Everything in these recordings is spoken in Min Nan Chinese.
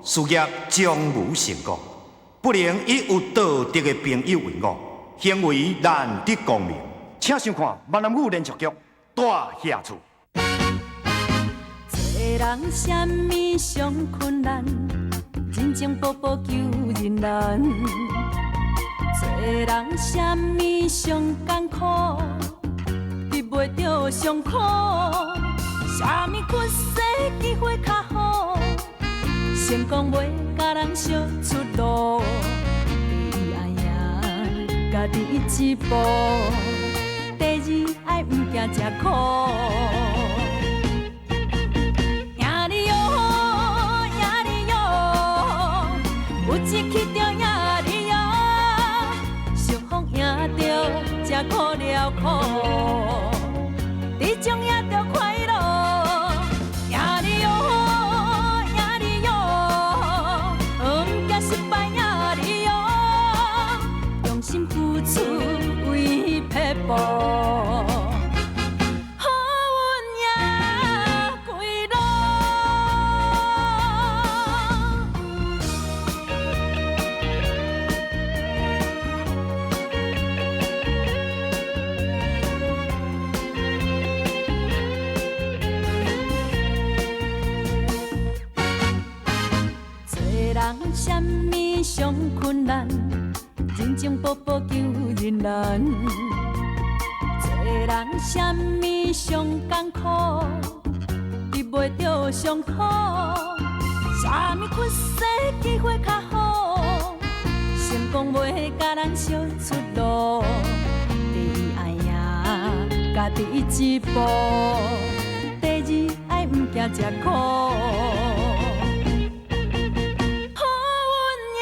事业终无成果，不能以有道德的朋友为伍，行为难得光明。请收看闽南语连续剧《大侠厝》。做人啥物上困难，人情步步求人难。做人啥物上艰苦，得袂著上苦。啥物缺失机会较好，成功袂共人相出路。第一爱赢家己一步，第二爱毋惊吃苦。赢你哟，赢你哟，有志气就赢你哟，相逢赢著吃苦了苦，这种赢著快乐。赢你哟，赢你哟，毋惊失败赢你哟，用心付出为撇步。好运赢归路。做人啥物上困难，人情步步求人难。做人啥物上艰苦，得袂著上苦。啥物缺失机会较好，成功袂共人相出路。第一爱赢家己一步，第二爱毋惊吃苦。好运赢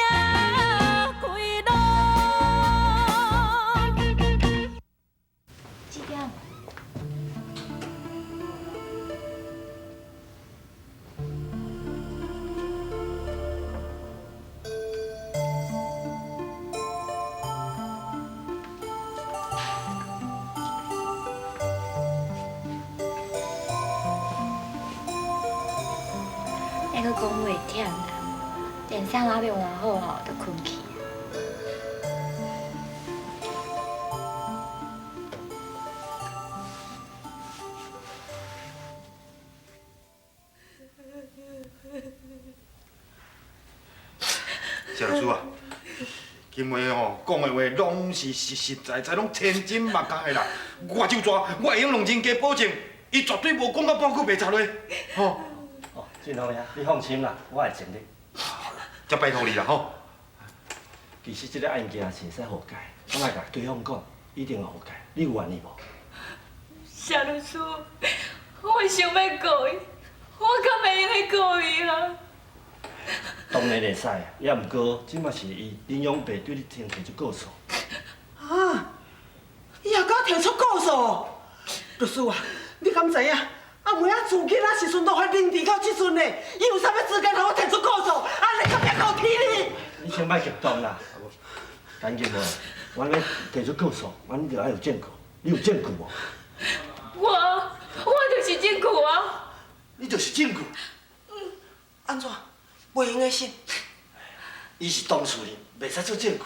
归路。几点？那个讲话忝啦，电线还未换好吼，就困去。谢律师啊，金梅吼讲的话拢是实实在在，拢千真万确的啦。我就抓，我会用两真加保证，伊绝对无讲到半句白贼话，吼。哦，俊宏兄，你放心啦，我会尽力。才拜托你啦，吼。其实这个案件是会使和解，我来共对方讲，一定会和解。你有愿意无？谢律师，我想欲告伊，我敢会用得告伊啊？当然会使，也毋过这马是伊林永伯对你先提出告诉。啊！伊也敢提出告诉？律师啊，你敢知影？阿妹仔自囡仔时阵都予认知到这阵呢，伊有啥物资格通我提出告诉？按呢敢会够天理？你先莫激动啦，赶紧无，阮欲提出告诉，阮就爱有证据。你有证据无？我就是证据啊！你就是证据。嗯，按怎？袂用得信。伊是当事人，袂使做证据。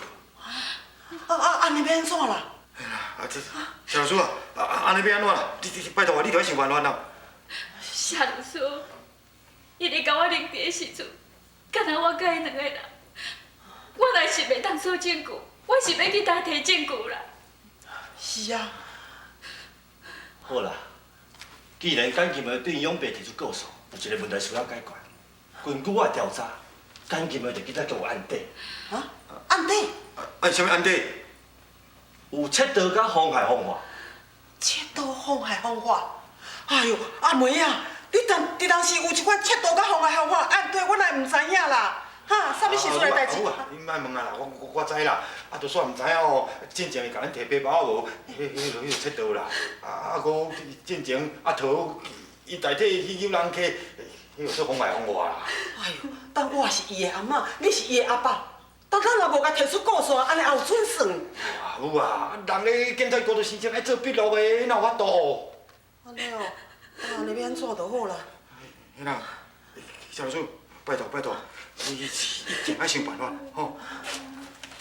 啊啊，按呢欲按怎啦？啊，这谢律师啊，啊按呢欲按怎啦？你拜托啊，你著爱想办法啦。谢律师，伊咧共我认知的时阵，敢若我佮伊两个人，我若是袂当做证据，我是欲去佗提证据啦。是啊。好啦，既然简金梅对永伯提出告诉，有一个问题需要解决。根据我的调查，简金梅伫警察局有案底。啊？案底？啊，啥物案底？有窃盗佮妨害方法。窃盗妨害方法？哎哟，阿梅啊，你当伫当时有这款窃盗佮妨害方法案底，我哪会毋知影啦？哈，啥物时阵的代志？好啊，你莫问啊啦，我知啦。啊，就煞毋知影吼，进前会共咱提背包无？彼个窃盗啦。啊，阁进前阿桃伊代替去诱人客，彼个做妨害方法啦。哎哟，当我是伊的阿嬷，你是伊的阿爸，当咱若无共提出告诉，按呢也有准算？有啊，人咧警察局都声称爱做笔录的，哪有法度？按呢哦，按呢欲按怎就好啦。彼啦，谢律师，拜託拜託，你一定愛想辦法，吼。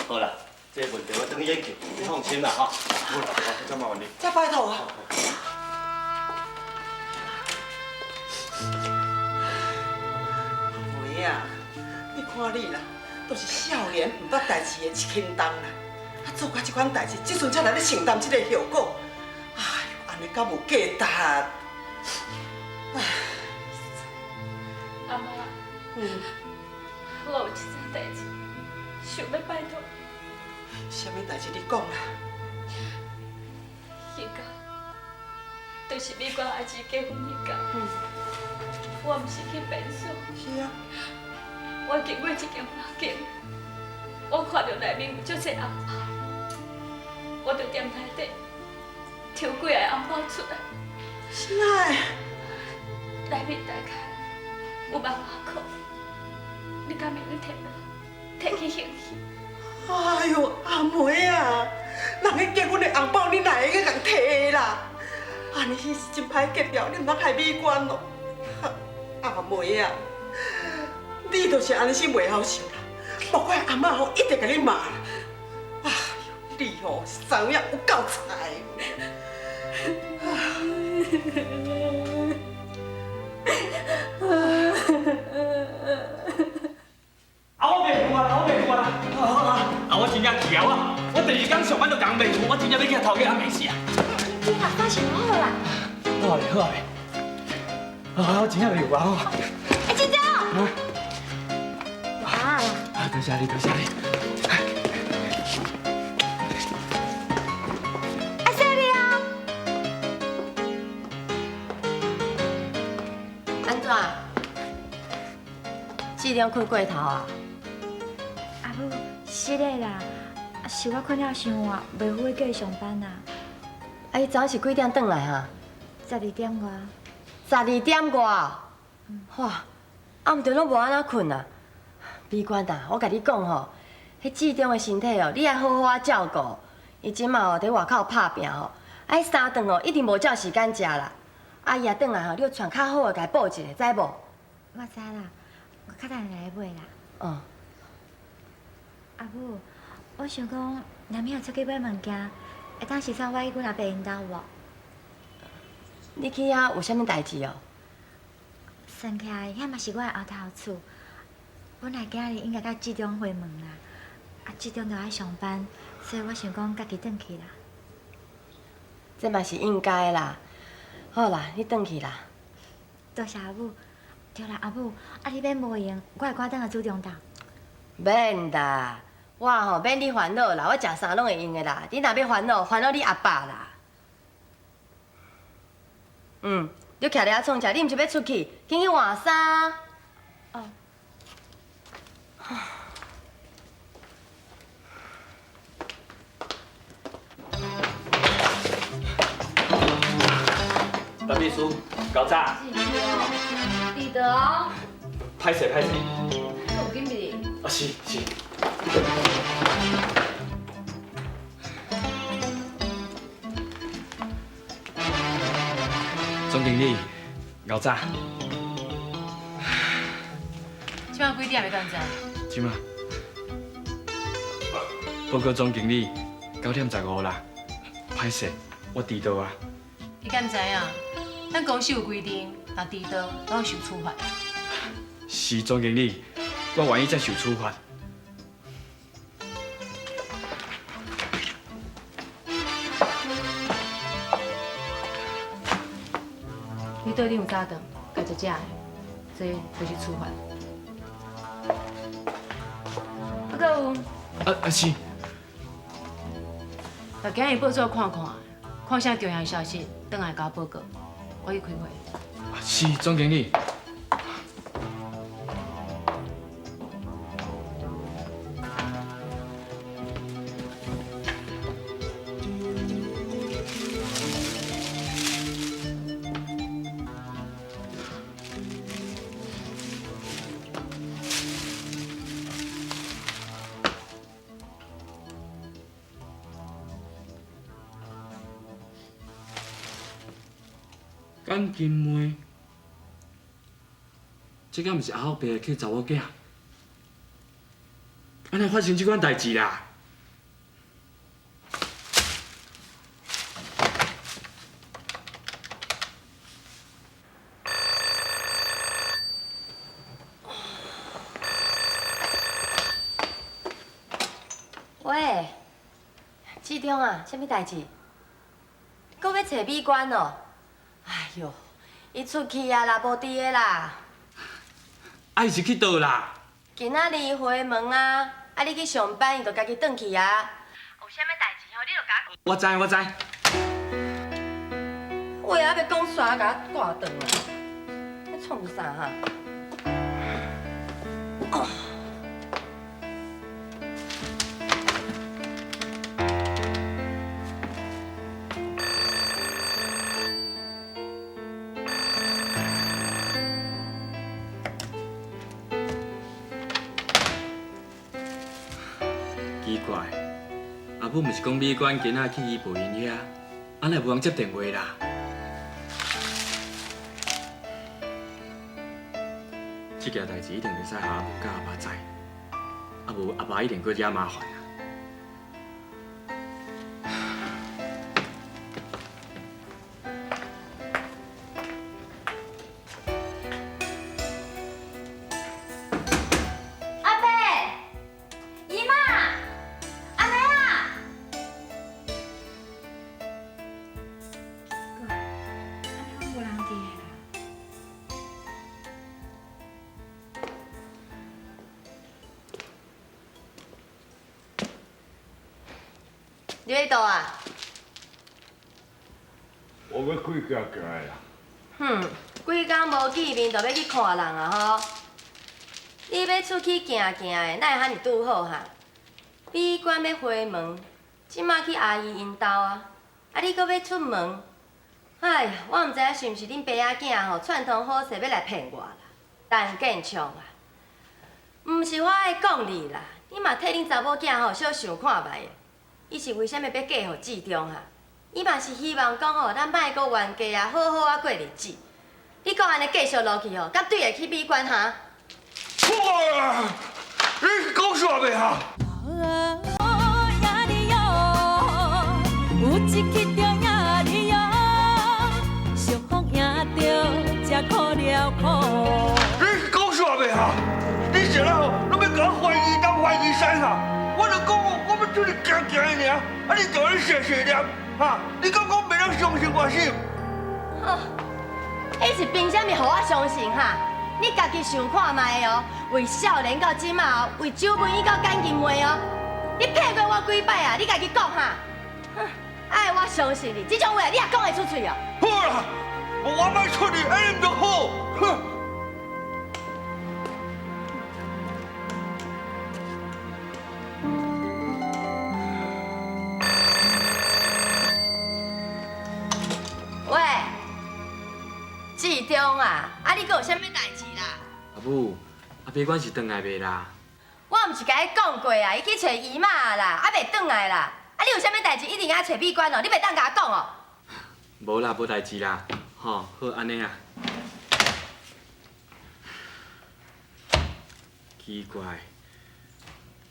好啦，這個問題我轉去研究，你放心啦，吼。好啦，好，再麻煩你。再拜託啊！阿梅啊，你看你啦，都是少年毋捌代誌的一輕重啦，啊做甲這款代誌，這陣才來咧承擔這个後果。哎喲，按呢敢有價值？唉，阿媽，我有一件代誌，想欲拜託。啥物代誌你講啦？彼工，就是你佮阿姊結婚彼工，我毋是去便所。是啊。我經過一間房間，我看著內面有足濟紅包，我就踮內底抽幾個紅包出來。是啊。內面大概有萬外箍，你敢會用摕無？摕去還去。哎喲，阿梅啊，人彼結婚的紅包你哪會去共摕啦？按呢彼是真歹格調，你毋通害美娟咯。阿梅啊，你就是按呢死袂曉受啦，莫怪阿嬤吼一直共你罵啦。哎喲，你吼是影有夠菜。啊，我袂赴啊，我袂赴啊！啊，我真正气啊！我第二工上班就共袂赴，我真正欲去头家暗暝死啊！你若发想好啦。好啊，好啊，啊，我真正袂赴啊！哎，志忠。啊。啊，多谢你，多谢你。啊，谢你啊。按怎？志忠睏过头啊？阿母，是的啦，是我睏了伤晚，袂赴叫伊上班啦。啊，伊昨昏是几点转来哈？ 12点外。12点外？哇，啊，毋著攏无按怎睏啊？美娟啊，我共你講吼，彼志忠的身體哦，你愛好好仔照顧。伊這馬哦佇外口拍拚吼，啊，彼三頓哦一定無照時間食啦。啊，伊若轉來吼，你著穿較好的，共伊報一下，知無？我知啦，我較等下來買啦。哦。阿母，我想講，若明仔出去買物件，會當先送我去阮阿伯𪜶兜無？你去遐有啥物代誌哦？算起來，遐嘛是我的後頭厝。本來今日應該佮志忠會面啦，啊，志忠著愛上班，所以我想講家己轉去啦。這嘛是應該啦。好啦，你轉去啦。多謝阿母。對啦，阿母，啊你免無閒，我會趕轉來主中兜。免啦，我吼免你煩惱啦，我食啥攏會用的啦。你若欲煩惱，煩惱你阿爸啦。嗯，你徛咧遐創啥？你毋是欲出去，緊去換衫。哦。陈秘書，搞早。伫倒哦。歹勢歹勢。有緊袂？啊是是。總經理，𠢕早。這馬幾點？你敢知？這馬，報告總經理，9點15啦。歹勢，我遲到啊。你敢知影？咱公司有規定，若遲到攏會受處罰。是總經理，我願意接受處罰。你桌頂有早頓，家己食的，這就是處罰。啊，閣有。啊是。把今日報紙看看，看啥重要消息，轉來共我報告。我去開會。是總經理。簡金妹，這敢毋是阿福爸去查某囝？按呢會發生這款代誌啦？喂，志忠啊，啥物代誌？閣欲揣美娟哦？哎喲，伊出去啊啦，無佇个啦。啊，伊是去佗啦？今仔日回門啊，啊你去上班，伊就家己轉去啊。有啥物代誌吼，你就共我。我知，我知。話猶未講煞，共我掛斷啊！欲創啥哈？奇怪，阿母毋是講美娟今仔去伊婆𪜶遐，啊哪會無人接電話啦？這件代誌一定袂使予阿母佮阿爸知，啊無阿爸一定閣惹麻煩啊！阿伯、姨媽、阿妹啊，哥，按呢攏無人佇的啦。你欲佗啊？我欲開行行的啦。哼，規工無見面就欲去看人啊吼！你欲出去行行的，哪會遐爾拄好哈？美娟欲回門，這馬去阿姨𪜶兜啊，啊你閣欲出門？哎，我毋知影是毋是恁爸仔囝吼串通好勢欲來騙我啦？陳建昌啊，毋是我愛講你啦，你嘛替恁查某囝吼小想看覓的。伊是為啥物欲嫁予志忠哈？伊嘛是希望講吼，咱莫閣冤家啊，好好仔過日子。你閣按呢繼續落去吼，敢對會起美娟哈？哇！你講啥袂哈？有一去著赢你哦，相逢赢著才苦了苦。你講啥袂哈？你啥啦吼？攏欲共我懷疑東懷疑西哈？我就講我欲出去行行的爾，啊你就咧碎碎念，哈？你敢講袂當相信我是？吼，彼是憑啥物予我相信哈？你家己想看覓哦，為少年到這馬哦，為周文英到簡金妹哦，你騙過我幾擺啊？你家己講哈？哼，愛我相信你，這種話你也講會出喙哦？好啦，我莫出去，按呢毋就好。哼。喂，志忠啊，啊你閣有啥物代誌啦？阿母，阿美娟是轉來袂啦？我毋是共你講過啊，伊去揣姨媽啦，猶未轉來啦。啊，你有啥物代誌一定愛揣美娟哦？你袂當共我講哦？無啦，無代誌啦，吼，好按呢啊。奇怪，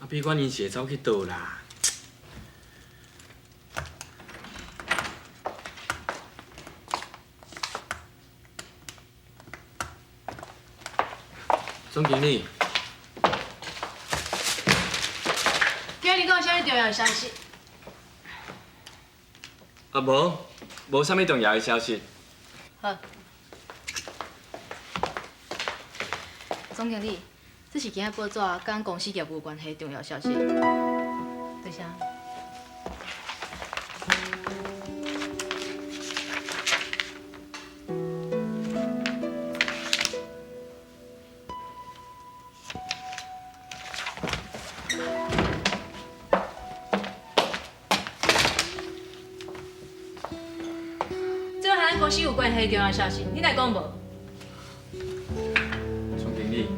阿美娟𪜶是會走去佗啦？總經理，今日閣有啥物重要的消息？啊無，無啥物重要的消息。好，總經理，這是今仔報紙佮咱公司業務有關係的重要消息。多謝。這和咱公司有關係的重要消息，你來講無？總經理，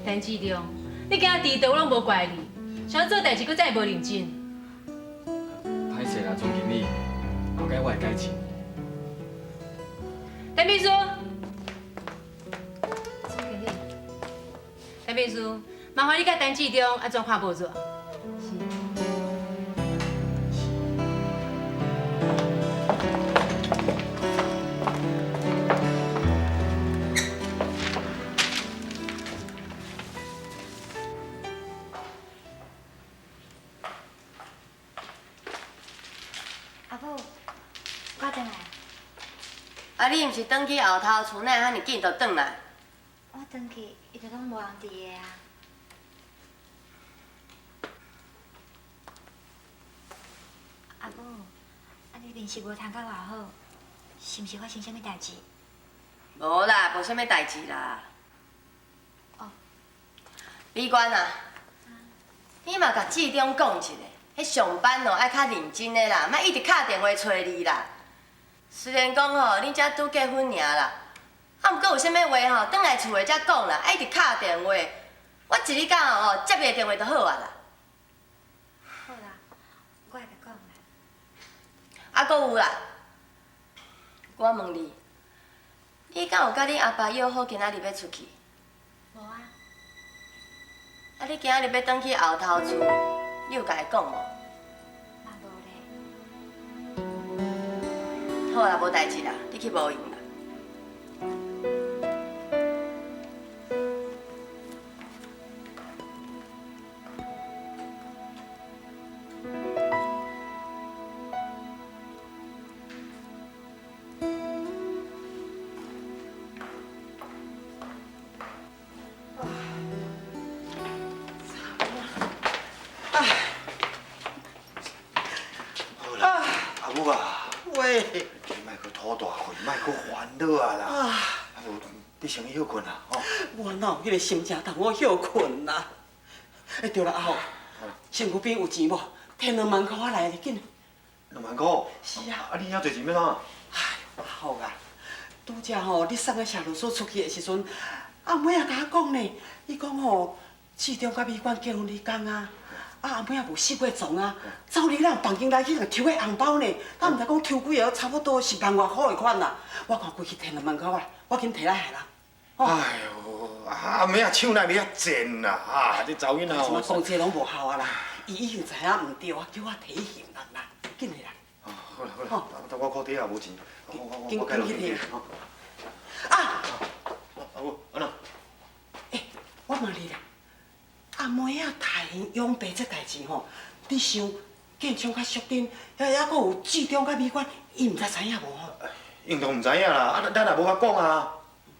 陳志忠，你今仔遲到我攏無怪你，啥做代誌閣遮爾無認真？歹勢啦，總經理，後擺我會改進。陳秘書，秘书，麻烦你佮陈志忠按怎看报纸？阿母，我转来。啊，你毋是转去后头厝，哪会遐尔紧就转来？我转去，伊就拢无人伫的啊。阿母，啊你面色无通甲偌好，是毋是发生啥物代志？无啦，无啥物代志啦。哦。美娟啊，你嘛共志忠讲一下，彼上班哦爱较认真的啦，莫一直敲电话催你啦。虽然讲吼，恁才拄结婚尔啦，啊，毋过有啥物话吼，转来厝内才讲啦，爱一直敲电话，我一日到晚吼接伊的电话就好啊啦。好啦，我会共讲啦。啊，阁有啦，我问你，你敢有佮恁阿爸约好今仔日欲出去？无啊。啊，你今仔日欲转去后头厝，你有共伊讲无？嘛无咧。好啦，无代志啦，你去无闲啦。好啦，阿母啊，喂，你莫阁吐大气，莫阁烦恼啊啦。啊无，你先去歇睏啦，吼。我哪有彼个心情通我歇睏啦？欸，对啦，阿福，身躯边有钱无？提2万箍仔来，紧。 2万箍？是啊。啊，你遐济钱欲创啥？哎呦，阿福啊，拄则吼，你送个谢律师出去的时阵，阿妹也共我讲呢，伊讲吼，志忠佮美娟结婚彼工啊。啊，阿妹仔无四月床啊，走入咱房间内去抽彼红包呢，咱毋知讲抽几个，差不多10万外箍的款啦。我看规去提2万箍来，我紧提来害啦。哎呦，阿妹仔手哪会遐贱啦？啊，这查某囡仔哦。这摆讲这拢无效啊啦，伊已经知影毋对啊，叫我提醒人啦，紧的啦。好啦好啦，但我裤底也无钱，我紧紧去提。啊！阿母，按怎？欸，我问你啦。阿妹仔杀𪜶养爸这代志吼，你想建昌佮淑珍，抑阁有志忠佮美娟，伊毋知知影无吼？应当毋知影啦，啊，咱也无法讲啊。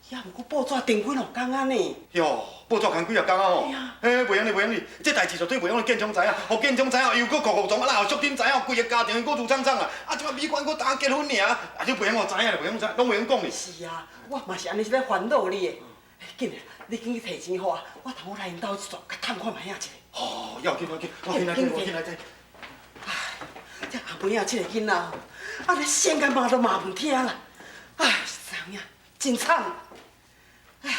也毋过报纸登几落工啊呢？哟，报纸刊几若工啊吼？嘿，袂用哩，袂用哩，这代志绝对袂用予建昌知影，予建昌知影又阁哭哭床，啊，若予淑珍知影，规个家庭阁愈惨惨啊！啊，这摆美娟阁当结婚尔，啊，你袂用予知影，袂用知，拢袂用讲哩。是啊，我嘛是按呢咧烦恼你的。紧嘞，你紧去提钱予我，我通好来𪜶兜一撮，共探看觅仔一下。哦，要紧要紧，我紧来提，我紧来提。唉，这阿妹仔这个囡仔吼，啊，咧先共骂都骂毋听啦，唉，是怎影，真惨。唉。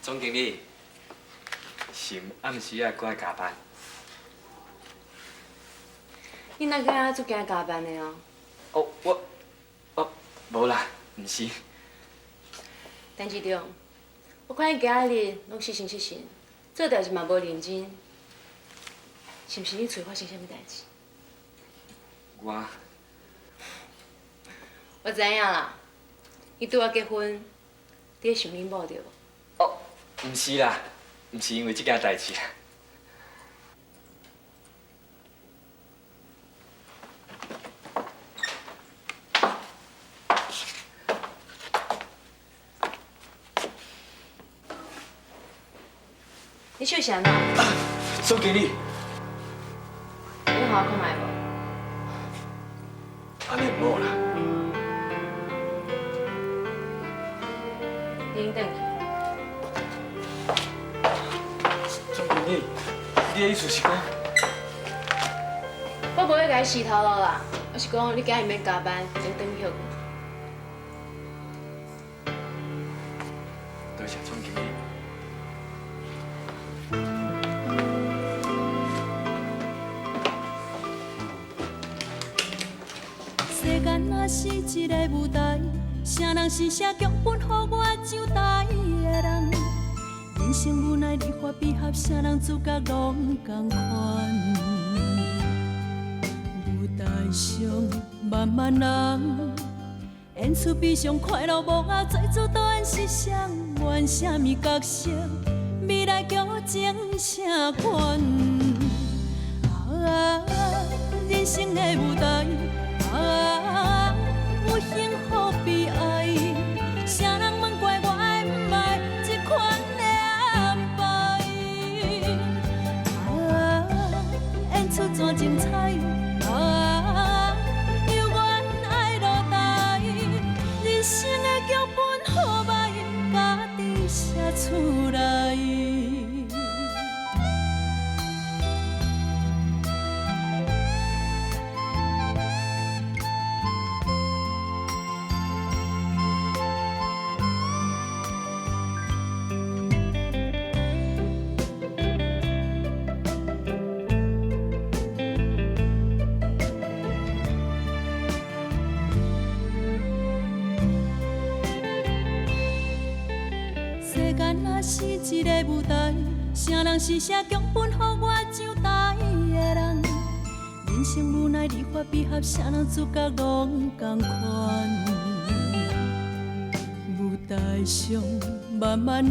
总经理，是毋暗时仔阁爱加班？你哪敢足惊加班的哦？哦，我，哦，无啦，毋是。陈志忠，我看你今仔日拢失神失神，做代志嘛无认真，是毋是你厝发生啥物代志？我知影啦，你拄仔结婚，你咧想恁某对无？哦，毋是啦，毋是因为这件代志。你笑啥呢？总经理，你予我看觅无？按呢毋好啦。你转去。总经理，你的意思是讲？我无欲共你死头路啦，我是讲你今日免加班，先转去歇睏。谢春经理。世间若是一个舞台，啥人是写剧本予我上台的人？人生无奈离合悲合，啥人主角拢仝款。舞台上万万人，演出悲伤快乐幕后，做主导演是谁？演啥物角色？未来剧情啥款？啊，人生的舞台。啊，有幸福悲哀，啥人问怪我爱毋爱这款的安排？啊，演出怎精彩？啊，犹原爱落台，人生的剧本好歹，家己写出来。世间若是一个舞台，啥人是写剧本予我上台的人？人生无奈离合悲合，啥人主角拢仝款。舞台上万万人。